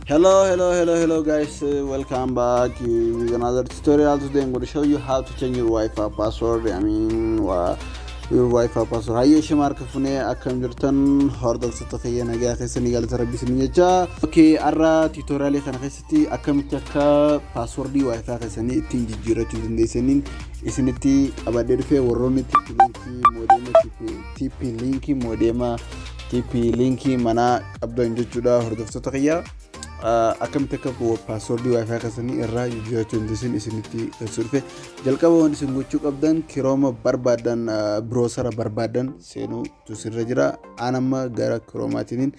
Hello, hello, hello, hello guys, welcome back with another tutorial. Today I'm going to show you how to change your Wi-Fi password. I mean, your Wi-Fi password. Hayyee, shamaarka funee, akkam jirtan hordoftoota kiyya? Nagaa keessanii, galata rabbi isin jecha. Okay, har'a tutorialii kana keessatti akkamitti akka passwordii Wi-Fi keessanii ittiin jijjiirrachuu dandeessaniin isinitti qabadhee dhufee. Warroonni TP-Linkii modema, TP-Linkii modema, TP-Linkii manaa qabdan jechuudha, hordoftoota kiyya. Akkamitti akka passwordii Wi-Fi keessanii irraa jijjiirrachuu dandeessan isinitti ibsuu dhufe. Jalqaba wanti isin gochuu qabdan, Chrome barbaadan, browsera barbaadan seenuutu sirra jira. An amma gara Chromaatiin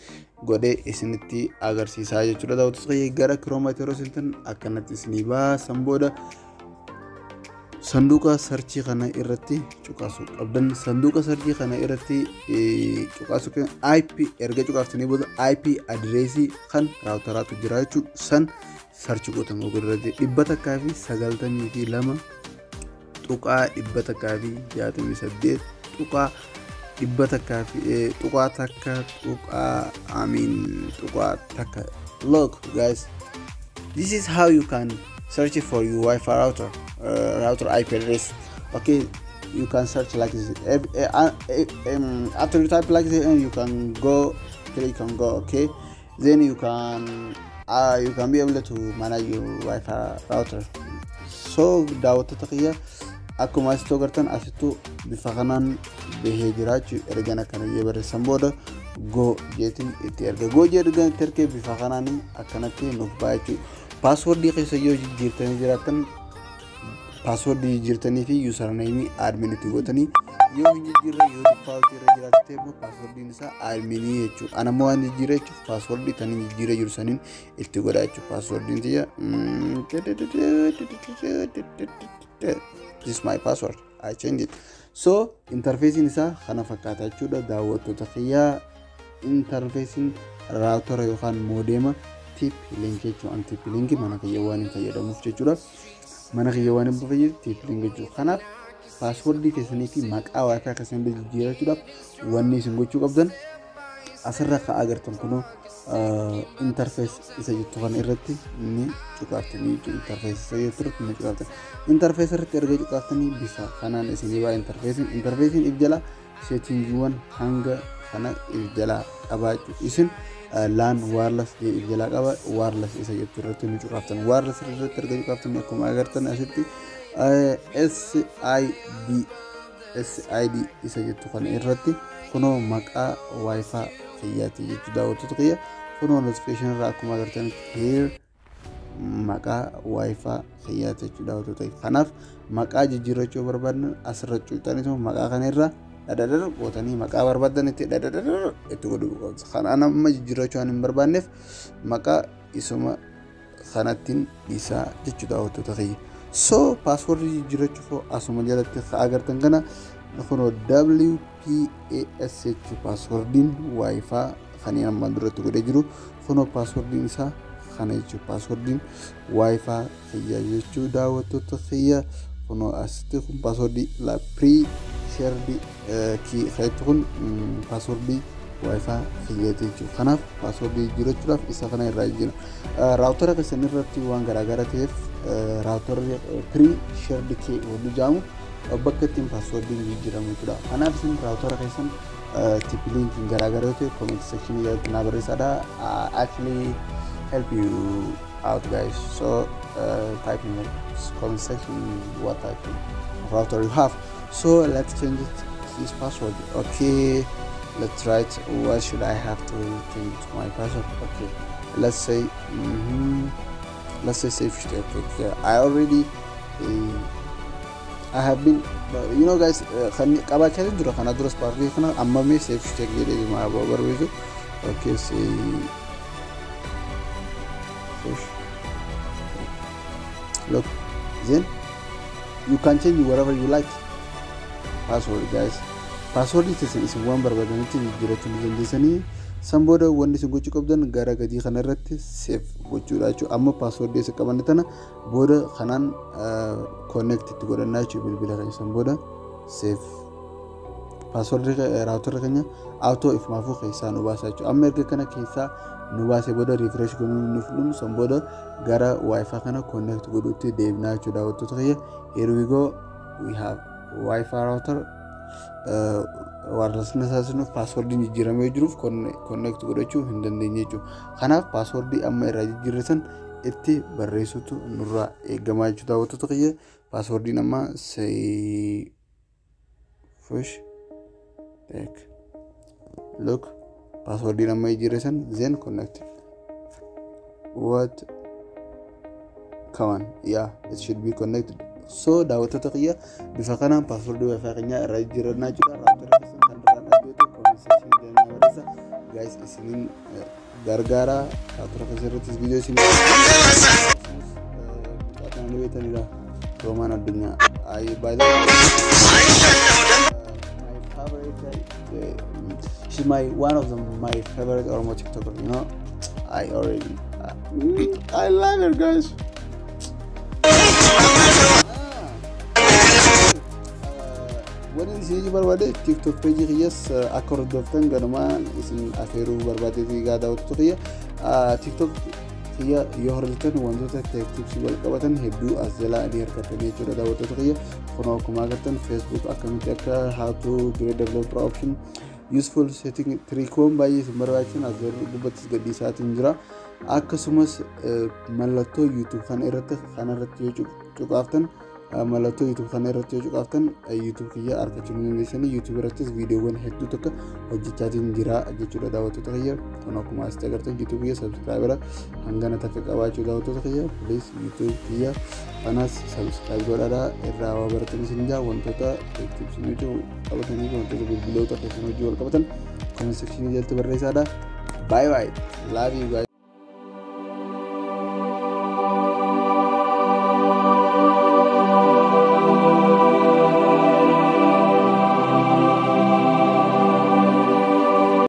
godhee isinitti agarsiisaa jechuudha. Daawwattoota kiyya, gara Chromaatii yeroo seentan akkanatti isinii baasan. Booda sanduuqa searchii kana irratti cuqaasuu qabdan. Sanduuqa searchii kana irratti cuqaasuu, IP erga cuqaaftanii booda IP addressii kan routeraatu jira jechuudha. San search gootan irratti 192.168.100 fi .1 tuqaa amiin .1. Look guys, this is how you can search for your Wi-Fi router IP address. Okay, you can search like this. After you type like this and you can go click on go. Okay, then you can be able to manage your Wi-Fi router. So daawwattoota kiyya, akkuma asitti agartan, asittuu bifa kanaan bahee jira jechuudha. Ergan akkana jee barreessan booda go jeetiin itti erga go jee ergan itti ergee bifa kanaan akkanatti nuuf ba'a jechuudha. Passwordii keessa yoo jijjiirtanii jiraattan, passwordii jijjiirtanii fi usernameii admin itti gootanii, yoo hin jijjiirre, yoo defaultii irra jiraate immoo passwordiin isaa adminii jechuudha. Ana immoo waan jijjiirre jechuuf passwordii taniin jijjiiree jiru saniin itti godha jechuudha. Passwordiin tiyya, this is my password, I change it. So interfaceiin isaa kana fakkaata jechuudha, daawwattoota kiyyaa. Interfaceiin routera yookaan modema TP-Link jechuudha. An TP-Link mana kiyya waan hin fayyadamuuf jechuudha. Mana kiyya waan hin fayyadu TP-Link jechuudha. Kanaaf passwordii keessanii fi maqaa Wi-Fi keessanii jijjiirachuudhaaf wanni isin gochuu qabdan, asirra ka agartan kunoo interface isa jettu kana irratti ni cuqaaftanii jechuudha. Interface isa jettu irratti ni cuqaaftan. Interface irratti erga cuqaaftanii bifa kanaan isinii ba'a interfaceiin. Interfaceiin if jala settingiiwwan hanga kana if jalaa qabaa jechuudha. Isin LAN wireless if jalaa qaba. Wireless isa jettu irratti ni cuqaaftan. Wireless irratti erga cuqaaftanii akkuma agartan asitti SID SID isa jettu kana irratti kunoo maqaa Wi-Fi kiyyaati jechuudha, daawwattoota kiyya. Kunoo notification irraa akkuma agartanitti here maqaa Wi-Fi kiyyaati jechuudha, daawwattoota. Kanaaf maqaa jijjiirrachuu barbaadan asirra cuuxanii maqaa kana irra dhadhadhar gootanii maqaa barbaadan itti dhadhadhar itti godhuu qabdu. Kan amma jijjiirrachuu waan hin barbaanneef maqaa isuma kanattiin dhiisaa jechuudha, daawwattoota kiyya. So passwordii jijjiirrachuuf asuma jalatti agartan kana kunoo WPAS jechuun passwordiin Wi-Fi kan ammaan duratti godhee jiru kunoo passwordiin isaa kana jechuudha. Passwordiin Wi-Fi kiyya jechuu, daawwattoota kiyya, kunoo asitti kun passwordii la pre-shared key kayetu kun passwordii Wi-Fi kiyyaati jechuudha. Kanaaf passwordii jijjiirrachuudhaaf isa kana irraa jijjiira. Routera keessan irratti waan garaagara ta'eef routerri pre-shared key waliin jedhamu bakka ittiin passwordiin jijjiiramu jechuudha. Kanaaf isin routera keessan TP-Linkiin garaagara yoo ta'e comment section jalatti naa barreessaadha. Actually help you out guys. So type in the comment section what type of router you have. So let's change it, this password. Okay, let's write what should I have to change my password. Okay, let's say let's say safe. Okay, I already I have been, you know guys, kan qabaachaa dura kana duras passwordii kana amma mee safe check jedhee ma barbaadu. Okay, say push. Look, then you can change whatever you like password guys. Password isin isin waan barbaadanitti jijjiirachuu ni dandeessanii. San booda wanni isin gochuu qabdan gara gadii kana irratti save gochuudha jechuudha. Amma passwordii isa qabanne tana booda kanaan connect itti godhannaa jechuudha bilbila keenya. San booda save, passwordii routerri keenya auto ifumaafuu keessaa nu baasa jechuudha. Amma erga kana keessaa Nu baasee booda refresh goonuu nuuf dhumu san booda gara WiFi kana connect godhuutti deebinaa jechuudha, daawwattoota kiyya. Here we go, we have WiFi router. Wireless taasisuuf passwordiin jijjiiramee jiruuf connect godhachuu hin dandeenye jechuudha. Kanaaf passwordii amma irraa jijjiirre itti barreessutu nurraa eegamaa jechuudha, daawwattoota kiyya. Passwordiin amma Fush Tech. Look, passwordiin amma jijjiirre san, then connect. What? Come on, yeah, it should be connected. So daawwattoota kiyya, bifa kanaan passwordii WiFi keenyaa irraa jijjiirannaa jechuudha. Router keessan kan duraan addeetu comment section jalaa barreessa. Guys, isiniin gargaara. Router keessa irrattis viidiyoo isin mucaa ni beektanidha. Roomaan Addunyaa. I, by the way, my favorite, she's my one of the my favorite Oromo TikToker. I already I love her, guys. Wani isin barbaade, TikTok page kiyyas akka hordoftan ganumaan isin afeeruu barbaadeeti. Gaa daawwattoota kiyya, TikTok kiyya yoo hordoftan wantoota tech tipsii wal qabatan hedduu as jalaa ni argattanii jechuudha, daawwattoota kiyya. Kunoo akkuma agartan, Facebook akkamitti akka how to create developer option, useful setting, trickoon baay'ee isin barbaachisan as gubbattis gadhiisaatiin jira. Akkasumas mallattoo YouTube kana irratti yoo cuqaaftan, mallattoo YouTube kana irratti yoo cuqaaftan, YouTube kiyya argachuu ni dandeessanii. YouTube irrattis viidiyoowwan hedduu tokko hojjechaatiin jira jechuudha, daawwattoota kiyya. Kun akkuma asitti agartan, YouTube kiyya subscribera hangana takka qabaachuu. Daawwattoota kiyya, please, YouTube kiyya kanas subscribe godhaadha, irraa waa baratan isin jaa. Wantoota tips hojii qabatanii fi wantoota bilbiloota keessan hojii wal qabatan comment section jalatti barreessaadha. Bye bye, love you guys.